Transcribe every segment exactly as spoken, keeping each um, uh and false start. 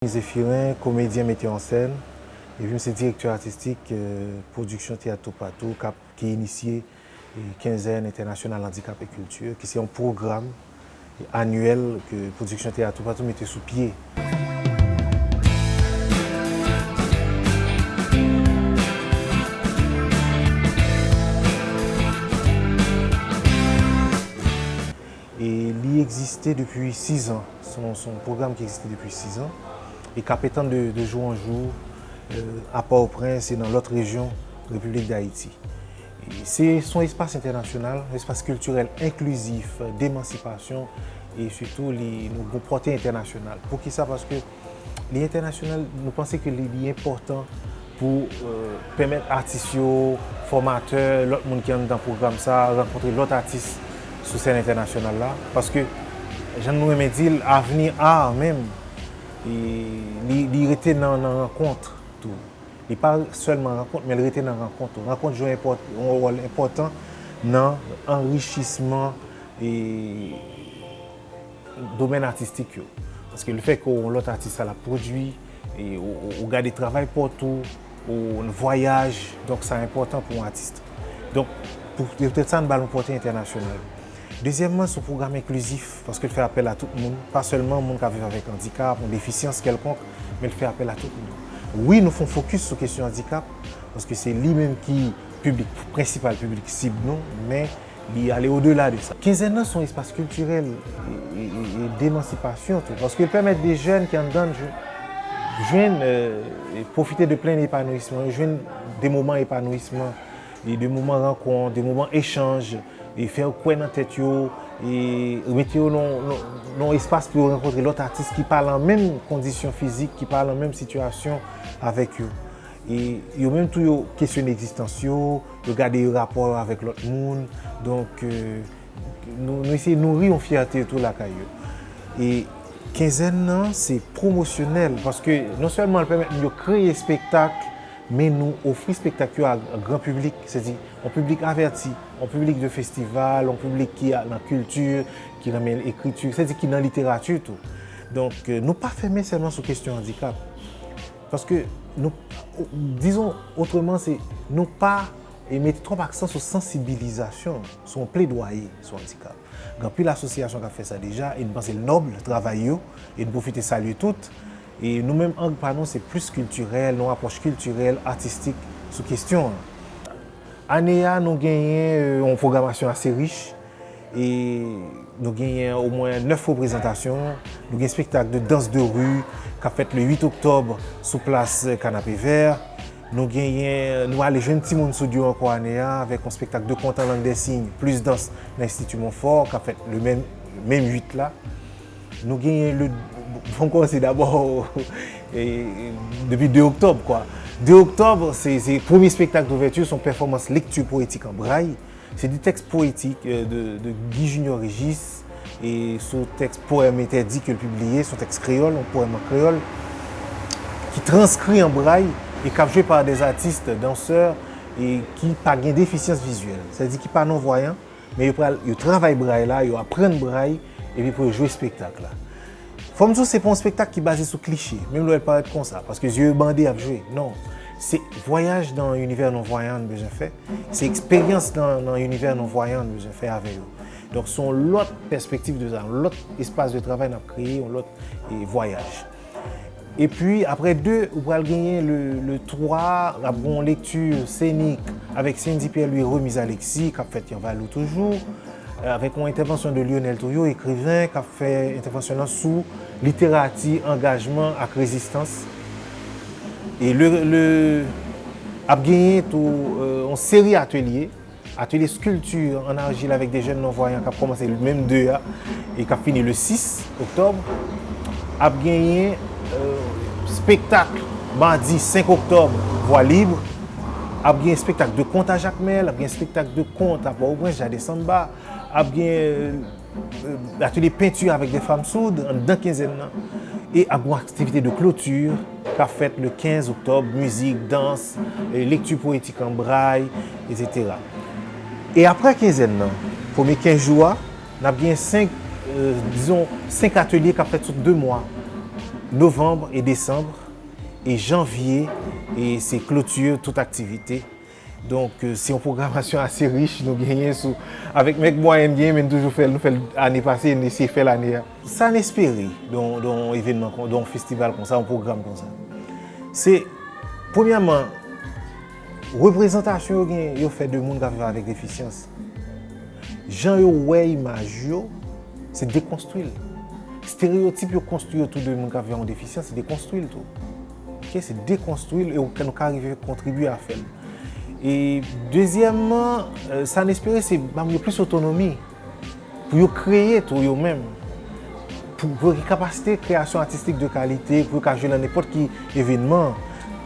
Zéphirin, komedyen, metè an sèn, epi m se direktè atistik, euh, pwodiksyon Teyat Toupatou k ap, ki inisye, eh, Kenzèn Entènasyonal Andikap e Kilti, ki se yon pwogram anyèl ke pwodiksyon Teyat Toupatou mete sou pye. E li egziste depi sizan. Se yon, se yon pwogram ki egziste depi sizan. E k ap etann de, de jou an jou, euh, a Pòtoprens e nan lòt rejyon Repiblik Dayiti. E se, se yon espas entènasyonal, yon espas kiltirèl enklizif, demansipasyon, e sitou li, nou gon pòte entènasyonal. Poukisa? Paske li entènasyonal, nou panse ke li, li enpòtan pou, euh, pèmèt atis yo, fòmatè, lòt moun ki anndan pwogram sa a, rankontre lòt atis sou sèn entènasyonal la. Paske, jan nou renmen di l, avni a menm, e li, li rete nan, nan rankont tou. Li pa sèlman rankont, men li rete nan rankont tou. Rankont jwe enpòt-, yon wòl enpòtan nan anrichisman e domèn atistik yo. Paske lefètke yon lòt atis al ap pwodui, e ou, ou, ou gade travay pa w tou, ou vwayaj, donk sa enpòtan pou yon atis. Donk, pou, poutèt sa, nou ba l yon pòte entènasyonal. Dezyèmman, se yon pwogram enklizif, paske l fè apèl a tout moun, pa sèlman moun k ap viv avèk andikap, yon defisyans kèlkonk, men l fè apèl a tout moun. Wi, nou fè yon fokis sou kesyon andikap, paske se li menm ki piblik prensipal, piblik sib nou, men li ale odela de sa. Kenzèn nan se yon espas kiltirèl e, e, e, e demansipasyon tou, paske l pèmèt de jèn ki anndan l jwe-, jwenn, euh, e pwofite de plen epanouyisman, jwenn de moman epanouyisman, e de moman rankont, de moman echanj, e fè yo kwè nan tèt yo, e mete yo nan, nan, nan yon espas pou yo rankontre lòt atis ki pa nan menm kondisyon fizik, ki pa nan menm sitiyasyon avèk yo. E yo menm tou yo kesyone egzistans yo, yo gade rapò yo avèk lòt moun. Donk, euh, nou, nou eseye nouri yon fyète tou lakay yo. E kenzèn nan, se pwomosyonèl, paske non sèlman l pèmèt moun yo kreye espektak, men nou ofri espektak yo a gran piblik, sètadi yon piblik avèti, yon piblik de festival, yon piblik ki a, nan kilti, ki renmen ekriti, sètadi ki nan literati tou. Donk, euh, nou pa fèmen sèlman sou kesyon andikap. Paske nou, dizon otreman, se nou pa, e, mete twòp aksan sou sansibilizasyon, sou yon pledwaye sou andikap. Gen anpil asosyasyon k ap fè sa deja, e n panse l nòb, travay yo, e n pwofite salye tout. E nou menm, ang pa nou, se plis kiltirèl, yon apwòch kiltirèl, atistik sou kesyon an. Ane a, nou genyen, euh, yon pwogramasyon ase rich. E nou genyen omwen nèf reprezantasyon. Nou gen espektak de dans de rue k ap fèt le uit oktòb sou plas, euh, Kanapevè. Nou genyen, nou ale jwenn timoun Soudyo ankò ane a avèk yon espektak de kont an lang dè siy, plis dans nan Enstiti Monfò k ap fèt le menm, menm uit la. Nou genyen le, fò m kòmanse dabò, e, depi de oktòb, kwa. De oktòb, se, se premye espektak douvèti, se yon pèfòmans lekti powetik an bray. Se de tèks powetik, e, de, de Guy Junior Régis, e sou tèks Poème interdit ke l pibliye, se yon tèks kreyòl, yon poèm an kreyòl, ki transkri an bray e k ap jwe pa de atis, dansè, e ki pa gen defisyans vizyèl, sètadi ki pa nonvwayan. Men yo pral, yo travay bray la, yo aprann bray, epi pou yo jwe espektak la. Fò m di w, se pa yon espektak ki baze sou kliche, menm lè l parèt konsa, paske zye yo bande ap jwe. Non, se vwayaj nan yon inivè nonvwayan nou bezwen fè, se eksperyans nan, nan inivè nonvwayan nou bezwen fè avè yo. Donk, se yon lòt pèspektiv de sa, yon lòt espas de travay n ap kreye, yon lòt, e, vwayaj. Epi, aprè de, ou pral genyen le, le twa, l ap gen yon lekti senik avèk Cindy Pierre-Louis, Remiz Alexis, k ap fèt Yanvalou toujou, euh, avèk yon entèvansyon de Lionel Touillot, ekriven, k ap fè entèvansyon nan sou literati, angajman ak rezistans. E le, le, ap genyen tou, euh, yon seri atelye, atelye skilti an ajil avèk de jèn nonvwayan k ap kòmanse menm de a e k ap fini le sis oktòb. Ap genyen, euh, espektak madi senk oktòb, Vwa Lib. Ap gen espektak de kont a Jakmèl, ap gen espektak de kont a Pòtoprens, Jaden Sanba. Ap gen, euh, atelye penti avèk de fanm soud anndan kenzèn nan. E ap gen aktivite de kloti k ap fèt le kenz oktòb, mizik, dans, e lekti powetik an bray, etsetera. E aprè kenzèn nan, premye kenz jou a, n ap gen senk, euh, dizon, senk atelye k ap fèt sou de mwa. Novanm e desanm, e janvye, e se kloti tout aktivite. Donk, euh, se yon pwogramasyon ase rich nou genyen sou, avèk Mèk Bwayen n genyen, men n toujou fè l, nou fè l ane pase, n eseye fè l ane a. Sa n espere de yon, de yon evènman, kon- de yon festival konsa, yon pwogram konsa, se, premyèman, reprezantasyon yo gen, yo fè de moun k ap viv avèk defisyans. Jan yo wè imaj yo, se dekonstwi l. Estereyotip yo konstwi otou de moun k ap viv ak yon defisyans, se dekonstwi l tou. Ok, se dekonstwi l e nou ka rive kontribye a fè l. E dezyèmman, euh, sa n espere se ba moun yo plis otonomi pou yo kreye tou yo menm, pou, pou yo gen kapasite kreyasyon atistik de kalite, pou yo ka jwe nan nenpòt ki evènman,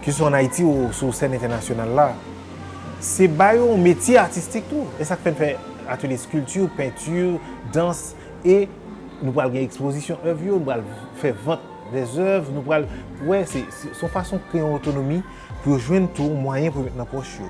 ke se swa ann Ayiti ou sou sèn entènasyonal la. Se ba yo yon metye atistik tou. E sa k fè n fè atelye skilti, penti, dans, e nou pral gen ekspozisyon èv yo, nou pral fè vant dèzèv, nou pral, wè, se, se, se yon fason kreye yon otonomi pou yo jwenn tou yon mwayen pou yo met nan pòch yo.